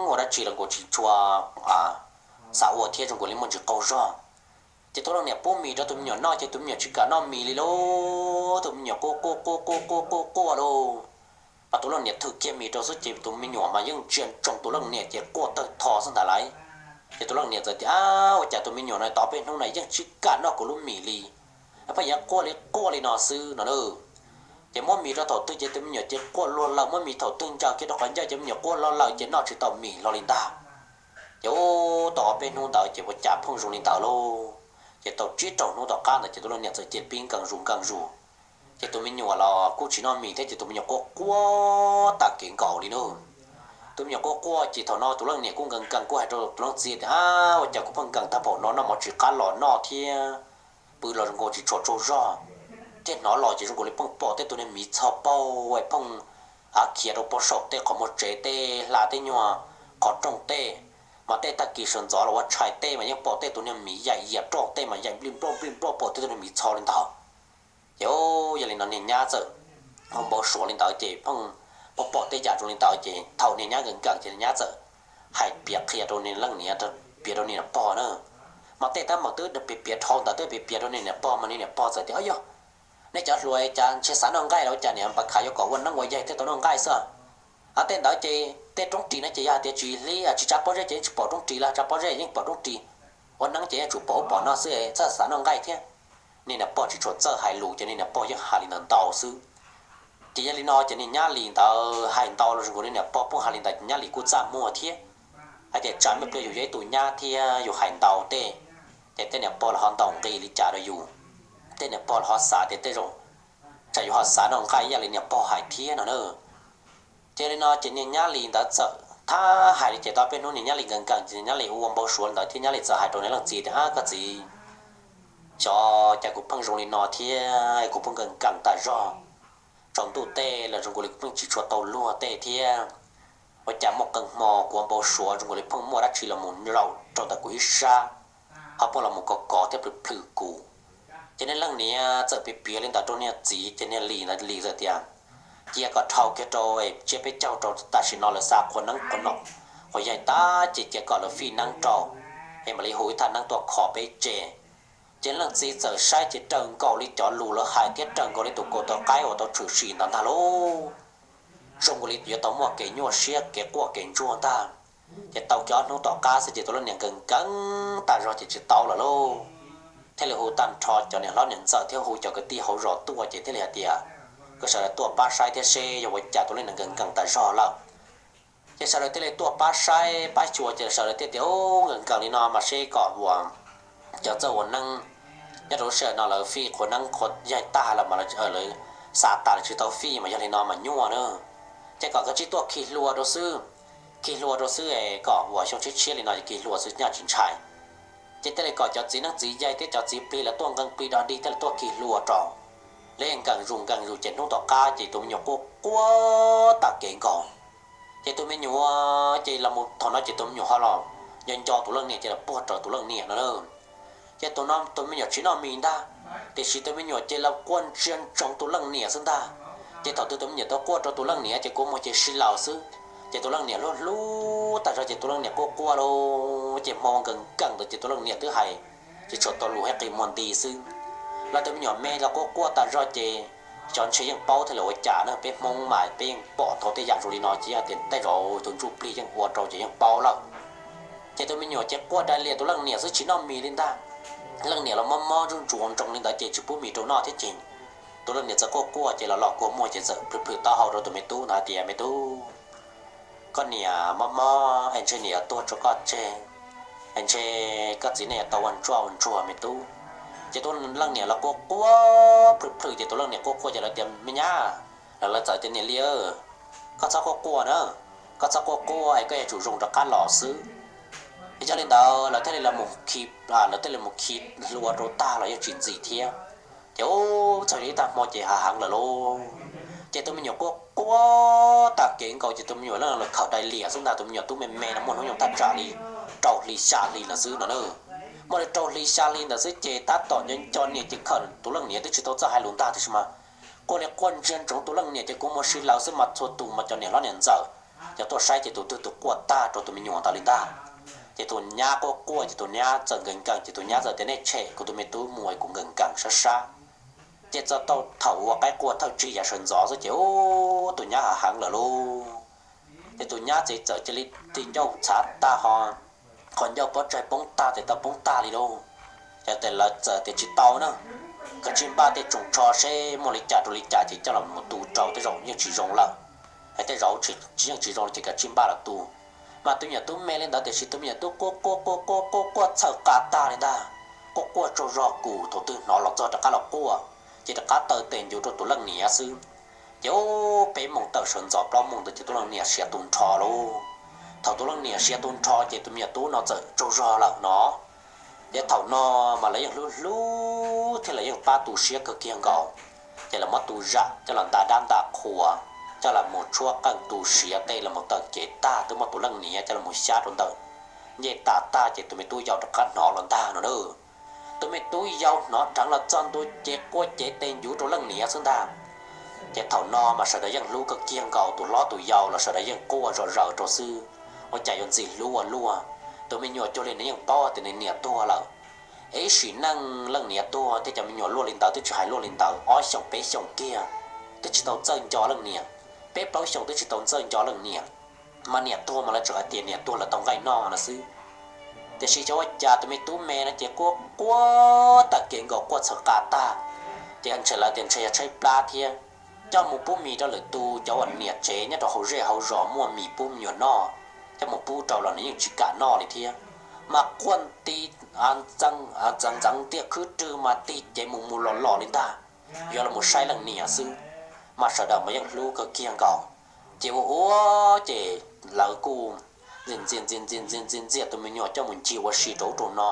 ua dab tsi los nkaus tsis tshua xav ua thiab zoo nkaus li muaj ntsis qaug zog. Ces tus leej niam pub mis rau tus me nyuam noj ces tus me nyuam tsis kam noj mis li lauj. Tus me nyuam quaj quaj quaj quaj quaj quaj quaj lauj. Mas tus leej niam thwm kiag mis rau xwb ces tus me nyuam mas yeej ntsia ntsoov tus leej niam ces quaj tawg tho xwb ntag lais. Ces tus leej niam txawm tias, Ab, ua cas tus me nyuam no tau peb hnub no yeej tsis kam noj kuv lub mis li, pheej yuav quaj li quaj li no xwb no na. Ces muab mis rau thaum twg ces tus me nyuam ces quaj luag lawm, muab mis thaum twg ntsaws kiag rau qhov ncauj ces me nyuam quaj luag lawm ces noj tsis tau mis hlo li ntag. Ces ub, tau ob peb hnub ntawd ces ua cas pheej zoo li ntawd lauj. Ces tau tsib rau hnub tom qab ntawd ces tus leej niam txawm cia li pib nkees zus nkees zus. Ces tus me nyuam los kuj tsis noj mis thiab ces tus me nyuam quaj quaj tag kev nkaus li na. Tus me nyuam quaj quaj ces thaum no tus leej niam kuj nkees nkees kuj hais rau tus leej txiv tias, Ab, ua cas kuv pheej nkees tag npaum no, noj mov tsis qab los noj thiab, pw los zoo nkaus tsis tshua tsaug zog, thiab hnov los ces zoo nkaus li pheej pom tej tus niag miv txho paug es pheej khiav rau pob saum tej qhov muag tsev tej hla tej nyuag qhov rooj tej, mas tej tag kis sawv ntxov los ua tshais tej mas yeej pom tej tus niag miv yaim yias roj tej mas yaim nplij nploj nplij nploj pom tej tus niag miv txho li ntawd. Ces yog li no niag nyab txawm ua npau suav li ntawd ces pheej pom pom tej yam zoo li ntawd ces thaum niag nyab nkees nkees ces niag nyab txawm hais piav qhia rau niag leej niam, piav rau niag niam pog na. Mas tej teeb meem twb piav piav dhau ntawd twb piav piav rau niag niam pog mas niag niam pog txawm tias, Au yog, nej cov hluas cas ntshe xav noj nqaij los ua cas niam, npam khav yuav kom ua neeb ua yaig thiab tau noj nqaij xwb. Tej ntawd ces tej roob ris no ces yog hais tias tsis hlib tsis tsa pob zeb ces yeej tsis pom roob ris, los tsa pob zeb yeej pom roob ris, ua neeb ces yeej tsum pom ub pom no xwb, txawj xav noj nqaij thiab. Niag niam pog tsis tshua txawj hais lus ces niag niam pog yeej hais li ntawd ntau xwb. Ces yog li no ces niag nyab Lis ntawd hais ntau los zoo nkaus li niam pog pheej hais li ntawd ces nyab Lis kuj txaj muag thiab, hais tias tsam me pliag yus yog ib tug nyab thiab yus hais ntau tej, ces tej niam pog los ho ntaus nqi li cas rau yus, tej niam pog los ho xav tias tej zaum tsam yus ho xav noj nqaij ib yam li niam pog hais thiab no na. Ces li no ces niag nyab Lis ntawd txawm thab hais li ces tau peb hnub niag nyab Lis nkees nkees ces niag nyab Lis ua npau suav li ntawd thiab nyab Lis txawm hais rau niag leej txiv tias, Ab, koj txiv, xyov cas kuv pheej zoo li no thiab kuv pheej nkees nkees tas zog. Tsaus ntuj tej los zoo nkaus li kuv pheej tsis tshua tau luag tej thiab. Ua cas muaj qee hmo kuv ua npau suav zoo nkaus li pheej muaj dab tsi los mus zaum rau ntawm kuv ib sab, ho pheej los mus kov kov thiab plhws plhws kuv. Ces niag leej niam txawm piav piav li ntawd rau niag txiv ces niag Lis ntawd Lis txawm tias, Cia kom dhau kiag rau, cia peb caug rau tam sim no lawv xa qhua neeb qhua no, qhua yaig tag ces cia kom lawv fij neeb rau, es mam li hu ib thaj neeb tuaj kho peb tsev. Ces leej txiv txawm saib ces raws nkaus li cov lus lawv hais thiab raws nkaus li tus kaus taw qaib uas tau tshwm sim ntawd ntag lauj. Zoo nkaus li yuav tau muaj kev nyuaj siab kev quaj kev ntsuag ntag. Ces tau kiag ob hnub tom qab xwb ces tus leej niam nkees nkees tag zog ces tsis tau lawm lauj. Thiaj li hu tag nrho cov niam hlob niam ntxawm thiab hu cov kwv tij hauv zos tuaj ces thiaj li hais tias kom sawv daws tuaj pab saib thiab seb yog ua cas tus leej niam nkees nkees tas zog lawm. Ces sawv daws thiaj li tuaj pab saib pab xyuas ces sawv daws thiaj tias, Ub, nkees nkees li no mas seb kom ua cov txawj ua neeb nyob rau lub sij hawm no lawv fij qhua neeb qhua yaig tag los mas lawv xa tas lawv tsis tau fij mas yog li no mas nyuaj na. Ces kom kav tsij tuaj khi hlua rau xwb, khi hlua rau xwb es kom ua xyoo tshiab tshiab li no ces khi hlua xwb nyaj tsis ntshai. Ces thiaj li kom cov txiv neeb txiv yaig thiab cov txiv plig lawv tuaj nqee plig dog dig thiaj li tuaj khi hlua rau. Lawv nkees zus nkees zus ces hnub tom qab ces tus me nyuam quaj quaj tag kev nkaus. Ces tus me nyuam ces los thaum no ces tus me nyuam ho los nco nco tus leej niam ces los puag rau tus leej niam no na. Ces tus no tus me nyuam tsis noj mis ntag, tiam sis tus me nyuam ces los quaj ntsia ntsoov tus leej niam xwb ntag. Ces thaum twg tus me nyuam tau quaj rau tus leej niam ces kua muag ces sib laws xwb. Ces tus leej niam hlub hlub tag zog ces tus leej niam quaj quaj lauj, ces hmo nkees nkees ntawd ces tus leej niam twb hais tsis tshua tau lus thiab qi muag nti xwb. Los tus me nyuam me los quaj quaj tag zog ces xyov ntshe yeej paub thiab los ua cas na, peb Hmoob mas peb yeej pom tau tej yam zoo li no ces yog tias tej zaum tus ntsuj plig yeej ua rau ces yeej paub lawm. Ces tus me nyuam ces quaj dai lias tus leej niam xwb tsis noj mis li ntag. Leej niam los mob mob ntsuj ntsuav nroo li ntawd ces tsis pub mis rau noj thiab ces tus leej niam txawm quaj quaj ces los los kua muag ces txawm plhws plhws taub hau rau tus me tub ntawd hais tias, Me tub, koj niam mob mob es ntshe niam yuav tuag rau koj tseg, es ntshe koj txiv nej yuav tau ua ntsuag ua ntsuag me tub. Ces tus leej niam los quaj quaj plhws plhws ces tus leej niam quaj quaj ces lawv tias, Me nyab, los lawv txawm tias, Niam li, koj txhob quaj quaj na, koj txhob quaj quaj es koj yuav tsum zoo rov qab los xwb. Yog li ntawd lawv thiaj li los khi, lawv thiaj li mus khi hlua rau tag los yeej tsis ntxim thiab. Ces ub, txog ib tag hmo ces hav heev lawm lauj. Ces tus me nyuam quaj quaj tag kev nkaus ces tus me nyuam los khawm dai lias xwb ntag, tus me nyuam tub me me no muaj hnub nyoog thaj tsam li rau hli xya hli no xwb no na. Muaj li rau hli xya hli ntawd xwb ces tab tom nco nco niam ces khawm tus leej niam twb tsis tau txawj hais lus ntag tiam sis mas quaj li quaj ntsia ntsoov tus leej niam ces kua muag sib laws xwb mas txhua tus mas cov niam hlob niam ntxawm cov tuaj saib ces tus twg tus quaj tag rau tus me nyuam ntawd li ntag. Ces tus nyab quaj quaj ces tus nyab txawm nkees nkees ces tus nyab txawm tias, Nej tshem kuv tus me tub mus es kuv nkees nkees sab sab. Ces txog tau thaum uas qaib qua thawj tsig yav sawv ntxov xwb ces ub, tus nyab hav heev lawm lauj. Ces tus nyab txiv txawm cia li ti ncauj txhav tag ho, qhov ncauj pob tsaig poob tag tes taw poob tag li lauj. Ces tes lawv txawm tias tsis tau na, kav tsij npaj tej tsoos tsho seb muaj li cas rau li cas ces coj los mus tu rau, tej zaum yeej tsis zoo lawm. Es tej zaum tsis, yeej tsis zoo li ces kav tsij npaj los tu. Mas tus me nyuam tub me li ntawd tiam sis tus me nyuam tub quaj quaj quaj quaj quaj quaj txhawm qa tag li ntag. Quaj quaj tsaug zog kuj thaum twg hnov los txog rov qab los quaj, ces rov qab taw tes ncuv rau tus leej niam xwb. Ces ub, peb moos tawm sawv ntxov plaub moos ntawd ces tus leej niam siav tu nrho lauj. Thaum tus leej niam siav tu nrho ces tus me nyuam tub no txawm tsaug zog lawm no. Ces thaum no mas lawv yeej hlub hlub thiab lawv yeej pab tu siab kawg kiag nkaus. Ces lawv muab tus zam coj los nta dab nta qhua, coj los mus tshuab qeej tu siav tej los mus taw kev tag twb muab tus leej niam coj los mus xyab rau ntawm ncej tas tag ces tus me tub yau rov qab hnov los ntag no na. Tus me tub yau hnov dheev los txog ntua ces quaj cev tes ncuv rau leej niam xwb ntag. Ces thaum no mas sawv daws yeej hlub kawg kiag nkaus, tus hlob tus yau los sawv daws yeej quaj zom zaws rau xwb, ua cas yuav ntxim hlub ua luaj. Tus me nyuam cuag li nws yeej paub tias nws niam tuag lawm. Ib sim neej leej niam tuag thiab cov me nyuam luaj li ntawd twb tsis hais luaj li ntawd, ob xyoos peb xyoos kiag twb tsis tau txawj nco leej niam, peb plaub xyoos twb tsis tau txawj nco leej niam. Mas niam tuag mas lawv tseem hais tias niam tuag lawv tau nqaij noj no xwb. Tiam sis xyov ua cas tus me tub me no ces quaj quaj tag kev nkaus quaj txhawm qa tag. Ces ntshe lawv tias ntshe yog tshaib plab thiab, coj mus pub mis rau lwm tus, cov uas niam tsev nyob rau hauv zej hauv zos muaj mis pub me nyuam noj, coj mus pub rau los nws yeej tsis kam noj li thiab. Mas quaj nti ntxeev ntxeev tiaj khwb rwg mas tig cev mus mus los los li ntag, yuav los mus saib leej niam xwb. Mas sawv daws mas yeej hlub kawg kiag nkaus. Ces ua ua ces lawv kuj ntxias ntxias ntxias ntxias ntxias ntxias tus me nyuam coj mus ncig ua si rau ub rau no.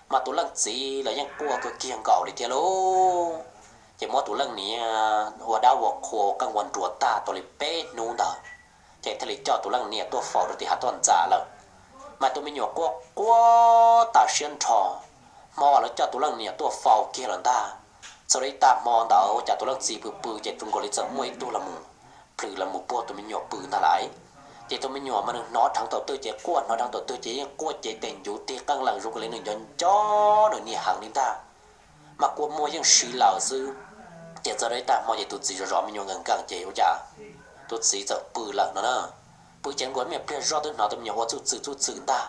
Mas tus leej txiv los yeej quaj kawg kiag nkaus li thiab lauj. Ces muab tus leej niam ua dab ua qhua ua qeej ua nruas tag tau li peb hnub ntawd, ces thiaj li coj tus leej niam tuaj faus rau tim hav toj ntxas lawm. Mas tus me nyuam quaj quaj tas siab nrho. Hmo uas lawv coj tus leej niam tuaj faus kiag lawm ntag, txog li ib tag hmo ntawd ua cas tus leej txiv pw pw ces zoo nkaus li txawm muaj ib tug los mus plhws los mus puag tus me nyuam pw ntag lauj. Ces tus me nyuam mas nws hnov dheev thaum twg ces quaj, hnov dheev thaum twg ces yeej quaj cev tes ncuv tig qeej lees zoo nkaus li nws nco nco nws niam heev li ntag. Mas kua muag yeej siv lawm xwb. Ces txog li ib tag hmo ces tus txiv zov zov me nyuam nkees nkees ces ua cas tus txiv txawm pw lawm no na. Pw ces nkaus me pliag zoj twb hnov tus me nyuam ua txuj txwm txuj txwm ntag.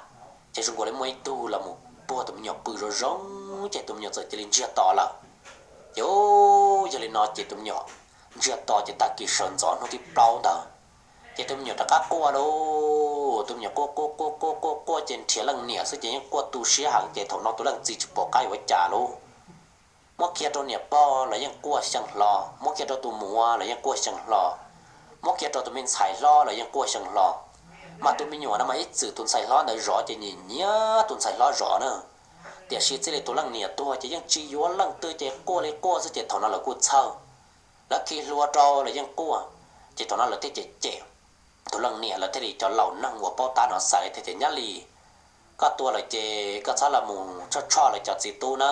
Ces zoo nkaus li muaj ib tug los mus puag tus me nyuam pw zoo zoo, ces tus me nyuam txawm cia li ntsiag to lawm. Ces yog li no ces tus me nyuam ntsiag to ces tag kis sawv ntxov hnub thib plaub ntawd, ces tus me nyuam rov qab quaj lauj. Tus me nyuam quaj quaj quaj quaj quaj quaj ces nrhiav leej niam xwb ces yeej quaj tu siab heev ces thaum no tus leej txiv tsis pom qab yuav ua cas lauj. Muab kiag rau niam pog los yeej quaj xyeej hlo, muab kiag rau tus muam los yeej quaj xyeej hlo, muab kiag rau tus me ntxhais hlob los yeej quaj xyeej hlo. Mas tus me nyuam no mas ib txwm tus ntxhais hlob ntawd zov ces nyiam nyiam tus ntxhais hlob zov na. Tiam sis txij li tus leej niam tuag ces yeej tsis yuav leej twg, ces quaj li quaj xwb, ces thaum no lawv kuj txhawj, lawv khi hlua rau lawv yeej quaj. Ces thaum no lawv thiaj cem cem tus leej niam, lawv thiaj li cov laus neeg uas paub tab no xav li thiaj tias, Nyab Lis, koj tuag lawm ces koj txhob los mus tshoj tshoj lawv cov txiv tub na,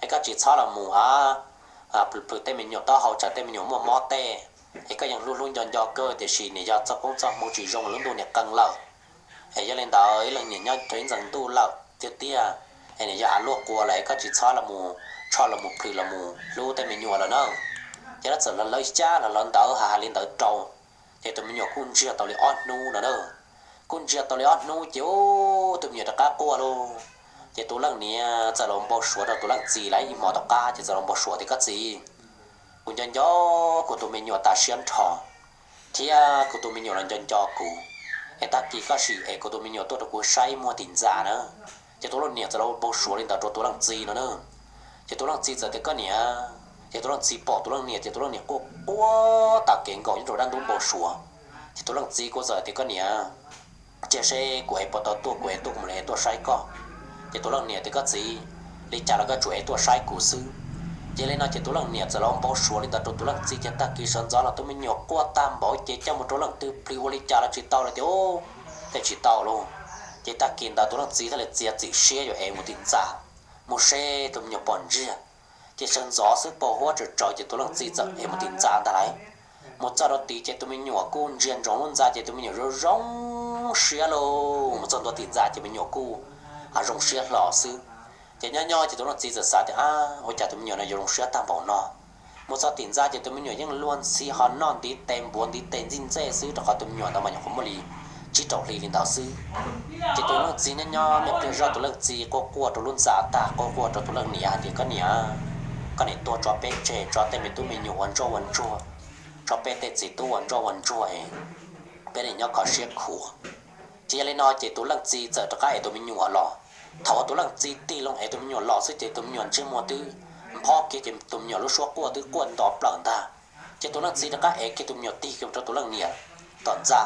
es koj tsis txhob los mus a plhws plhws tej me nyuam taub hau tsam tej me nyuam muaj mob tej, es koj yeej hlub hlub nco nco kawg, tiam sis nim yog txoj koob txoj hmoov tsis zoo, lub ntuj nim qee lawm. Es yog li ntawd ib leeg niam nyob rau ib ntxees ntuj lawm tiag tiag, es nim yog av luaj qua lawm, es koj tsis txhob los mus tshoj los mus plhws los mus hlub tej me nyuam lawm na. Ces lawv txawm los lawv xyab los lawv ntawv hais li ntawd rau, ces tus me nyuam kuj ntsiag tau li ob hnub no na. Kuj ntsiag tau li ob hnub ces tus me nyuam rov qab quaj lauj. Ces tus leej niam txawm los npau suav rau tus leej txiv lawm, ib hmo tom qab ces txawm los npau suav tias, Koj txiv, kuv nco nco kuv tus me nyuam tas siab nrho, thiab kuv tus me nyuam los nco nco kuv, es tag kis koj sim es kuv tus me nyuam tuaj rau kuv saib muag tim ntxa na. Ces tus leej niam txawm los npau suav li ntawd rau tus leej txiv no na. Ces tus leej txiv txawm tias, Koj niam, ces tus leej txiv pom tus leej niam ces tus leej niam quaj quaj tas kev nkaus nyob rau dab ntub npau suav. Ces tus leej txiv kuj txawm tias, Koj niam, cia seb kuv es puas tau tuaj, kuv es tuaj kuv mam li es tuaj saib koj. Ces tus leej niam tias, Koj txiv, li cas los koj tsuas es tuaj saib kuv xwb. Ces li no ces tus leej niam txawm los npau suav li ntawd rau tus leej txiv, ces tag kis sawv ntxov los tus me nyuam quaj tag npaum ces coj mus rau leej twg plhws ua li cas los tsis tau lawm tias, Ub, tej tsis tau lauj. Ces tag kis ntawd tus leej txiv thiaj li txiav txim siab yuav es mus tim ntxa, mus seb tus me nyuam puas ntsiag. Ces sawv ntxov xwb pos huab tsaws tsaws ces tus leej txiv txawm es mus tim ntxa ntag lauj. Mus txog rau tid ces tus me nyuam kuj ntsiag ntsoov lub ntxa, ces tus me nyuam zoo zoo siab lauj. Mus txog ntua tim ntxa ces me nyuam kuj zoo siab hlo xwb. Ces nyob nyob ces tus leej txiv txawm xav tias, Ab, ua cas tus me nyuam no yuav zoo siab tag npaum no? Mus txog tim ntxa ces tus me nyuam yeej luag ntxhi ho noj ntiv tes npuav ntiv tes ntxij ntxej xwb, rau qhov tus me nyuam ntawd mas nyuam qhuav muaj li tsib rau hli li ntawd xwb. Ces tus leej txiv nyob nyob me pliag zoj, tus leej txiv quaj quaj rau lub ntxa tag, quaj quaj rau tus leej niam hais tias, Koj niam, koj niam tuag tso peb tseg, tso tej me tub me nyuam ua ntsoj ua ntsuag, tso peb tej txiv tub ua ntsoj ua ntsuag es peb nim nyob kho siab khuav. Ces yog li no ces tus leej txiv txawm rov qab es tus me nyuam los. Thaum uas tus leej txiv tig loo es tus me nyuam los xwb ces tus me nyuam ntsej muag twb nphob kiag, ces tus me nyuam lub suab quaj twb quaj nto plaws ntag. Ces tus leej txiv rov qab es kiag tus me nyuam tig kiag rau tus leej niam tom ntxa.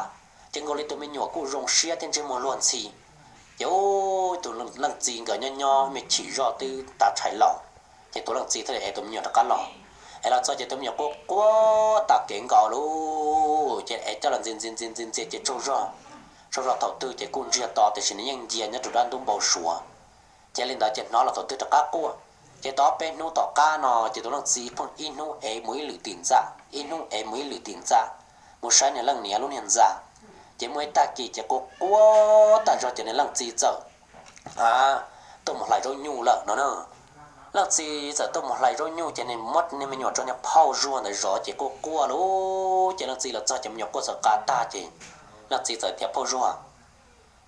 Ces nkaus li tus me nyuam kuj zoo siab thiab ntsej muag luag ntxhi. Ces tus leej txiv nkawd nyob nyob me chim zoj twb tav tshais laus, ces tus leej txiv thiaj li es tus me nyuam rov qab los. Es los txog ces tus me nyuam quaj quaj tas kev nkaus lauj, ces es coj los ntxias ntxias ntxias ntxias ntxias ces tsaug zog. Tsaug zog thaum twg ces kuj ntsiag to, tiam sis nws yeej ncia nyob rau dab ntub npau suav. Ces li ntawd ces hnov los thaum twg rov qab quaj. Ces tau ob peb hnub tom qab no ces tus leej txiv pheej ib hnub es mus ib lwm tim ntxa, ib hnub es mus ib lwm tim ntxa, mus saib nws leej niam lub niag ntxa. Ces muaj ib tag kis ces quaj quaj tas zog ces nws leej txiv txawm tuaj mus hlais zaub nyuj lawm no na. Leej txiv txawm tuaj mus hlais zaub nyuj ces nws muab niag me nyuam rau niag phauj Zuag ntawd zov ces quaj quaj lauj. Ces leej txiv los txog ces me nyuam quaj txawm qa tag ces leej txiv txawm tias, Phauj Zuag,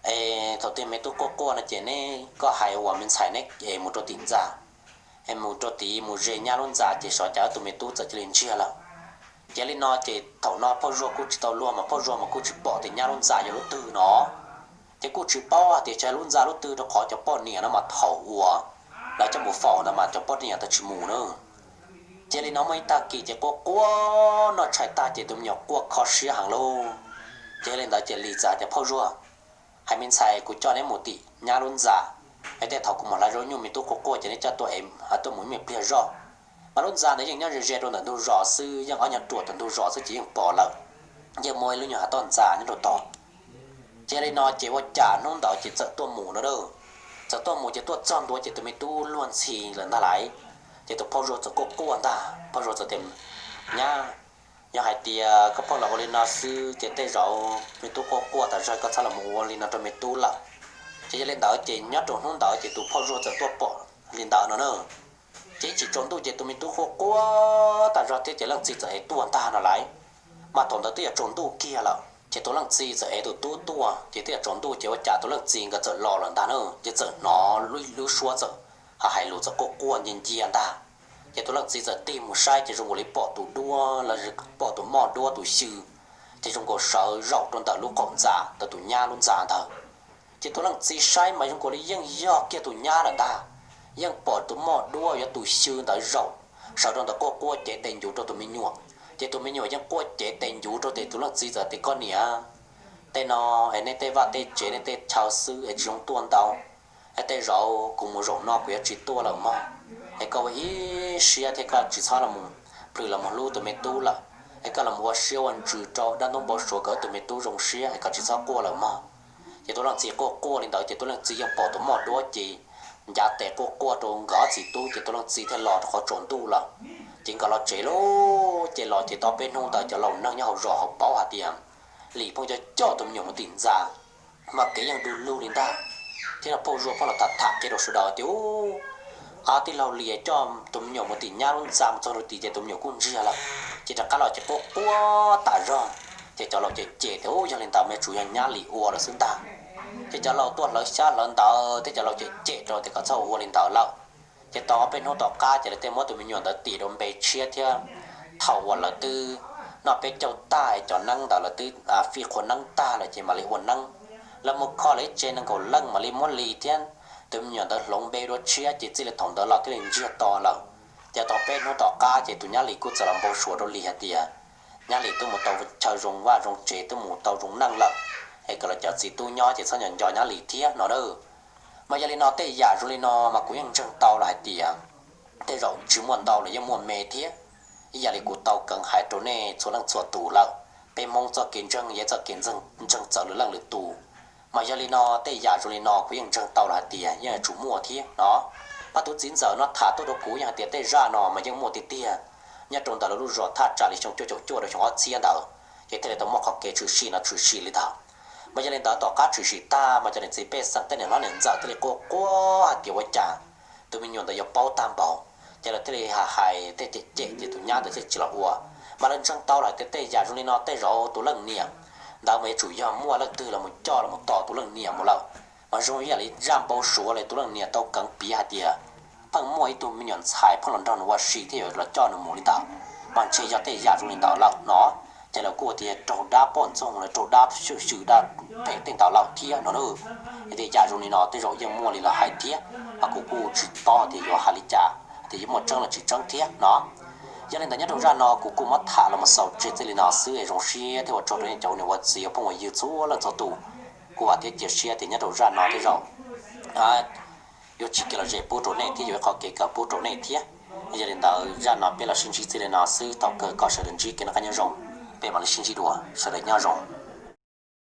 es thaum twg me tub quaj quaj no ces neb, koj hais uas me ntxhais neb es mus rau tim ntxa, es mus rau tid mus ze nyab lub ntxa ces xyov cas tus me tub txawm cia li ntsiag lawm. Ces li no ces thaum no phauj Zuag kuj tsis tau luag mas phauj Zuag mas kuj tsis pom tias nyab lub ntxa yog lub twg no. Ces kuj tsis paub hais tias yog lub ntxa lub twg rau qhov cov poj niam no mas thaum uas lawv coj mus faus ntawd mas cov poj niam tawv tsis mus na. Ces li no muaj ib tag kis ces quaj quaj noj tshais tag ces tus me nyuam quaj kho siab heev lauj. Ces li ntawd ces Lis txawm tias, Phauj Zuag, hais me ntxhais kuv coj neb mus tim nyab lub ntxa, es tej thaum kuv mus hlais zaub nyuj me tub quaj quaj ces neb coj tuaj es tuaj mus ib me pliag zoj. Mas lub ntxa ntawd yeej nyob ze ze rau ntawm ntug zos xwb, yeej ob nyuag ruam ntawm ntug zos xwb ces yeej pom lawm. Yeej muaj ib lub nyuag hav toj ntxa nyob rau tod. Ces li no ces ua cas hnub ntawd ces txawm tuaj mus no a. Txawm tuaj mus ces tuaj txog ntua ces tus me tub luag ntxhi lawm ntag lauj. Ces tus phauj Zuag txawm quaj quaj ntag, phauj Zuag txawm tias, Nyab, yog hais tias koj pheej los ua li no xwb ces tej zaum me tub quaj quaj tas zog, koj txhob los mus ua li no rau me tub lawm. Ces yog li ntawd ces nyob rau hnub ntawd ces tus phauj Zuag txawm tuaj pom li ntawd no na. Ces ib chim tsaus ntuj ces tus me tub quaj quaj tas zog thiab ces leej txiv txawm ev tuaj ntag no lauj. Mas thaum ntawd twb yuav tsaus ntuj kiag lawm ces tus leej txiv txawm ev tus tub tuaj ces twb yuav tsaus ntuj ces ua cas tus leej txiv nkawd txawm los lawm ntag na. Ces txawm hnov lub lub suab txawm hais lus txawm quaj quaj ncia ncia ntag. Ces tus leej txiv txawm tig mus saib ces zoo nkaus li pom tus duab los pom tus moj duab tus xyw, ces zoo nkaus sawv zaum rau ntawm lub qaum ntxa ntawm tus nyab lub ntxa ntawd. Ces tus leej txiv saib mas zoo nkaus li yeej yog kiag tus nyab lawm ntag. Yeej pom tus moj duab yuav tus xyw ntawd zaum sawv rau ntawm quaj quaj cev tes ncuv rau tus me nyuam. Ces tus me nyuam yeej quaj cev tes ncuv rau ces tus leej txiv txawm tias, Koj niam, tej no es nej tej vaj tej tsev nej tej chaw xwb es tsis zoo tuaj ntau. Tej zaum kuv mus zaum no kuv yuav tsis tuaj lawm mog. Es koj ua ib siab thiab koj tsis txhob los plhws los mus hlub tus me tub lawm, es koj los ua siab ua ntsws rau dab ntub npau suav kom tus me tub zoo siab es koj tsis txhob quaj lawm mog. Ces tus leej txiv quaj quaj li ntawd ces tus leej txiv yeej pom tus moj duab ces ncav tes quaj quaj rau nkawd ob txiv tub ces tus leej txiv thiaj los rau qhov tsaus ntuj lawm. Ces nkawd los tsev lauj, ces los ces tau peb hnub ntawd cov laus neeg nyob hauv zos hauv paub hais tias Lis pheej coj coj tus me nyuam mus tim ntxa, mas kev yeej du lug li ntag, thiab no phauj Zuag pheej los tham tham qhia rau sawv daws tias, Ub, tij laug Lis coj tus me nyuam mus tim nyab lub ntxa mus txog rau tim ces tus me nyuam kuj ntsiag lawm, ces rov qab los ces quaj quaj tas zog. Ces cov laus cem cem tias, Ub, yog li ntawd mas yuav tsum yog nyab Lis ua lawm xwb ntag. Ces cov laus tuaj hlawv xyab hlawv ntawv thiab cov laus cem cem rau tias kom txhob ua li ntawd lawm. Ces tau ob peb hnub tom qab ces lawv thiaj muab tus me nyuam ntawd tim rau npe tshiab thiab. Thaum uas lawv twb noj peb caug tag, cov neeb ntawd lawv twb fij qhua neeb tag lawm ces mam li ua neeb. Lawv mus kho lawv ib tsev nees nkaum leej mam li muab Lis thiab tus me nyuam ntawd hloov npe dua tshiab ces txij li thaum ntawd los thiaj li ntsiag to lawm. Ces tau peb hnub tom qab ces tus nyab Lis kuj txawm los npau suav rau Lis hais tias, Nyab Lis twb mus tau chaw zoo vaj zoo tsev, twb mus tau zoo neej lawm, es kom lawv cov txiv tub nyob ces txhob nco nco nyab Lis thiab no na. Mas yog li no tej yam zoo li no mas kuv yeej ntseeg tau los hais tias tej zaum tsis muaj ntau los yeej muaj me thiab. Ib yam li kuv tau keev hais rau nej txhua leej txhua tus lawm, peb Hmoob txoj kev ntseeg yog txoj kev ntseeg txawv lwm leej lwm tus. Mas yog li no tej yam zoo li no kuv yeej ntseeg tau los hais tias yeej yuav tsum muaj thiab no. Pab tus txiv ntxawm no tham tuaj rau kuv yeej hais tias tej zaj no mas yeej muaj tiag tiag nyob rau ntawm lawv lub zos thaj tsam li xyoo cuaj caum cuaj rau xyoo ob txhiab ntawd, ces thiaj li tau muaj qhov kev tshwm sim no tshwm sim li ntawd. Mas yog li ntawd tom qab tshwm sim tag mas cov niam txiv pej xeem tej niam hlob niam ntxawm thiaj li quaj quaj hais tias ua cas tus me nyuam ntawd yuav paub tag npaum, ces lawv thiaj li hais hais thiaj cem cem ces tus nyab ntawd thiaj tsis los ua. Mas lawv ntseeg tau los hais tias tej yam zoo li no tej zaum tus leej niam ntawd mas yuav tsum yog muaj leej twg los mus coj los mus tom tus leej niam mus lawm. Mas zoo ib yam li zaj npau suav li tus leej niam tau keev piav hais tias pheej muaj ib tug me nyuam ntxhais pheej los nrog nws ua si thiab yuav los coj nws mus li ntawd, mas ntshe yog tej yam zoo li ntawd lawm no. Ces lawv kuj tias raug dab poj ntxoog los raug dab xywm xywm dab phem tej ntawd lawm thiab no na. Tias yam zoo li no tej zaum yeej muaj li lawv hais thiab, mas kuv kuj tsis paub tias yuav hais li cas, tias yuav muaj tseeb los tsis tseeb thiab no. Yog li ntawd nyob rau zaj no kuv kuj muab tham los mus xaus tseg txij li no xwb es zoo siab thiab ua tsaug rau nej cov niam ua txiv phooj ywg txhua leej txhua tus. Kuv vam thiab cia siab tias nyob rau zaj no tej zaum yuav tsis kev lom zem pub rau nej thiab yuav ib qhov kev kawm pub rau nej thiab. Yog li ntawd zaj no peb los sib ntsib txij li no xwb, thov kawg kom sawv daws ntsib kev noj qab nyob zoo, peb mam li sib ntsib dua, sawv daws nyob zoo.